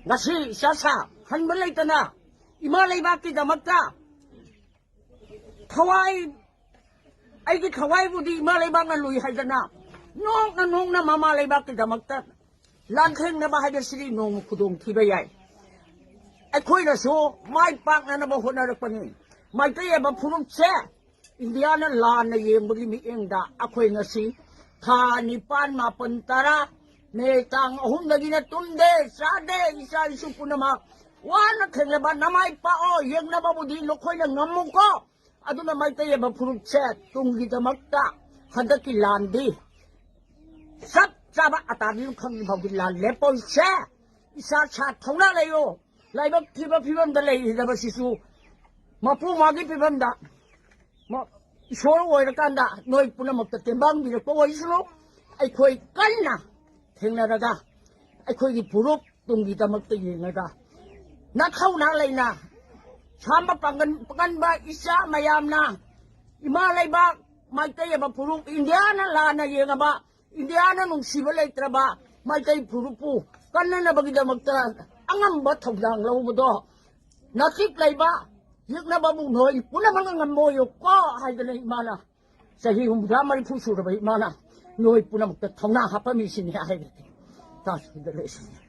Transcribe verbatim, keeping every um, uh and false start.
ꯉꯁꯤ ꯏꯆꯥ ꯁꯥ ꯍꯟꯕ ꯂꯩꯇꯅ ꯏꯃꯥ ꯂꯩꯕꯥꯛꯀꯤꯗꯃꯛꯇ ꯊꯋꯥꯏ, ꯑꯩꯒꯤ ꯊꯋꯥꯏꯕꯨꯗꯤ ꯏꯃꯥ ꯂꯩꯕꯥꯛꯅ ꯂꯨꯏ ꯍꯥꯏꯗꯅ ꯅꯣꯛꯅ ꯅꯣꯛꯅ ꯃꯃꯥ ꯂꯩꯕꯥꯛꯀꯤꯗꯃꯛꯇ ꯂꯥꯟꯊꯦꯡꯅꯕ ꯍꯥꯏꯕꯁꯤꯗꯤ ꯅꯣꯡꯃ ꯈꯨꯗꯣꯡꯊꯤꯕ ꯌꯥꯏ꯫ ꯑꯩꯈꯣꯏꯅꯁꯨ ꯃꯥꯏ ꯄꯥꯛꯅꯅꯕ ꯍꯣꯠꯅꯔꯛꯄꯅꯤ꯫ ꯃꯩꯇꯩ ꯍꯥꯏꯕ ꯐꯨꯔꯨꯞꯁꯦ ꯏꯟꯗꯤꯌꯥꯅ ꯂꯥꯟꯅ ꯌꯦꯡꯕꯒꯤ ꯃꯤꯠꯌꯦꯡꯗ ꯑꯩꯈꯣꯏ ꯉꯁꯤ ꯊꯥ ꯅꯤꯄꯥꯟ, ꯃꯥꯄꯟ, ꯇꯔꯥ, ꯃꯦ ꯇꯥꯡ ꯑꯍꯨꯝꯗꯒꯤꯅ ꯇꯨꯝꯗꯦ, ꯆꯥꯗꯦ, ꯏꯆꯥ ꯏꯁꯨ ꯄꯨꯝꯅꯃꯛ ꯋꯥꯅ ꯊꯦꯡꯅꯕ ꯅꯃꯥꯏ ꯄꯥꯛꯑꯣ, ꯌꯦꯡꯅꯕꯕꯨꯗꯤ ꯅꯈꯣꯏꯅ ꯉꯝꯃꯨꯀꯣ꯫ ꯑꯗꯨꯅ ꯃꯩꯇꯩ ꯍꯥꯏꯕ ꯐꯨꯔꯨꯞꯁꯦ ꯇꯨꯡꯒꯤꯗꯃꯛꯇ ꯍꯟꯗꯛꯀꯤ ꯂꯥꯟꯗꯤ ꯆꯞ ꯆꯥꯕ ꯑꯇꯥꯕꯤ ꯈꯪꯗ꯭ꯔꯤ ꯐꯥꯎꯗꯤ ꯂꯥꯟ ꯂꯦꯞꯄꯣꯏꯁꯦ꯫ ꯏꯁꯥ ꯁꯥ ꯊꯧꯅꯥ ꯂꯩꯌꯣ꯫ ꯂꯥꯏꯕꯛ ꯊꯤꯕ ꯐꯤꯕꯝꯗ ꯂꯩꯔꯤꯗꯕꯁꯤꯁꯨ ꯃꯄꯨ ꯃꯥꯒꯤ ꯐꯤꯕꯝꯗ ꯃ-, ꯏꯁꯣꯔ ꯑꯣꯏꯔꯀꯥꯟꯗ ꯅꯣꯏ ꯄꯨꯝꯅꯃꯛꯇ ꯇꯦꯡꯕꯥꯡꯕꯤꯔꯛꯄ ꯑꯣꯏꯁꯅꯨ꯫ ꯑꯩꯈꯣꯏ ꯀꯟꯅ ꯊꯦꯡꯅꯔꯒ ꯑꯩꯈꯣꯏꯒꯤ ꯐꯨꯔꯨꯞ ꯇꯨꯡꯒꯤꯗꯃꯛꯇ ꯌꯦꯡꯉꯒ ꯅꯊꯧꯅꯥ ꯂꯩꯅ ꯁꯥꯝꯕ ꯄꯥꯡꯒꯟ-, ꯄꯥꯡꯒꯟꯕ ꯏꯆꯥ ꯃꯌꯥꯝꯅ ꯏꯃꯥ ꯂꯩꯕꯥꯛ ꯃꯩꯇꯩ ꯑꯃ ꯐꯨꯔꯨꯞ ꯏꯟꯗꯤꯌꯥꯅ ꯂꯥꯟꯅ ꯌꯦꯡꯉꯕ, ꯏꯟꯗꯤꯌꯥꯅ ꯅꯨꯡꯁꯤꯕ ꯂꯩꯇ꯭ꯔꯕ ꯃꯩꯇꯩ ꯐꯨꯔꯨꯞꯄꯨ ꯀꯟꯅꯅꯕꯒꯤꯗꯃꯛꯇ ꯑꯉꯝꯕ ꯊꯧꯗꯥꯡ ꯂꯧꯕꯗꯣ ꯅꯆꯤꯛ ꯂꯩꯕ ꯌꯦꯛꯅꯕꯕꯨ ꯅꯣꯏ ꯄꯨꯝꯅꯃꯛꯅ ꯉꯝꯃꯣꯏꯌꯨꯀꯣ ꯍꯥꯏꯗꯅ ꯏꯃꯥꯅ ꯆꯍꯤ ꯍꯨꯝꯐꯨꯇꯔꯥ ꯃꯔꯤꯐꯨ ꯁꯨꯔꯕ ꯏꯃꯥꯅ ꯅꯣꯏ ꯄꯨꯝꯅꯃꯛꯇ ꯊꯧꯅꯥ ꯍꯥꯞꯄꯝꯃꯤꯁꯤꯅꯤ ꯍꯥꯏꯔꯒꯗꯤ ꯇꯥꯁꯤꯗ ꯂꯣꯏꯁꯤꯟꯖꯔꯦ꯫